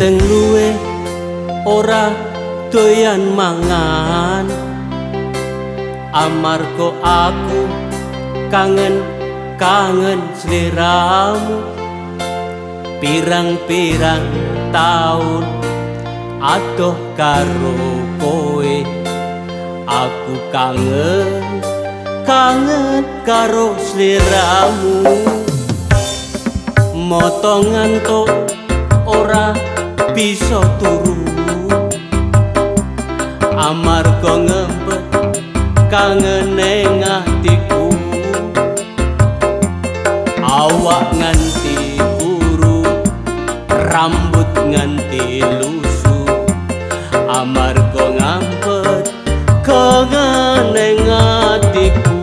Peteng luwe ora doyan mangan, amarga aku kangen kangen sliramu. Pirang-pirang taun adoh karo kowe, aku kangen kangen karo sliramu. Moto ngantuk ora bisa turu, amarga ngempet kangen ning atiku. Awak nganti kuru, rambut nganti lusuh, amarga ngampet kangen ning atiku.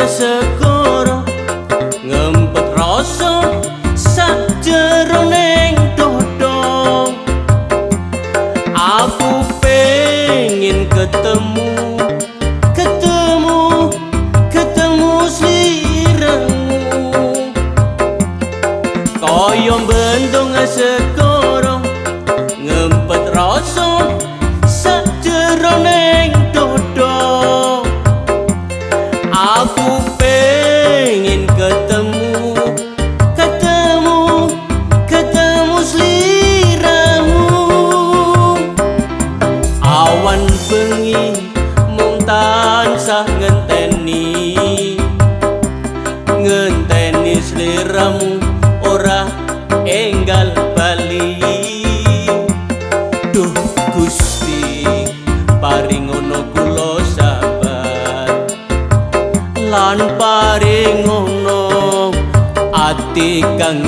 Segara ngempet rasa sakjeroning dada, aku pengin ketemu ketemu ketemu sliramu. Kaya bendung segara ngempet rasa sakjeroning dada, aku pengen ketemu ketemu ketemu sliramu. Awan bengi mung tansah ngenteni ngenteni sliramu ora enggal bali. Duh Gusti paringono kula sabar lan paringono ati kang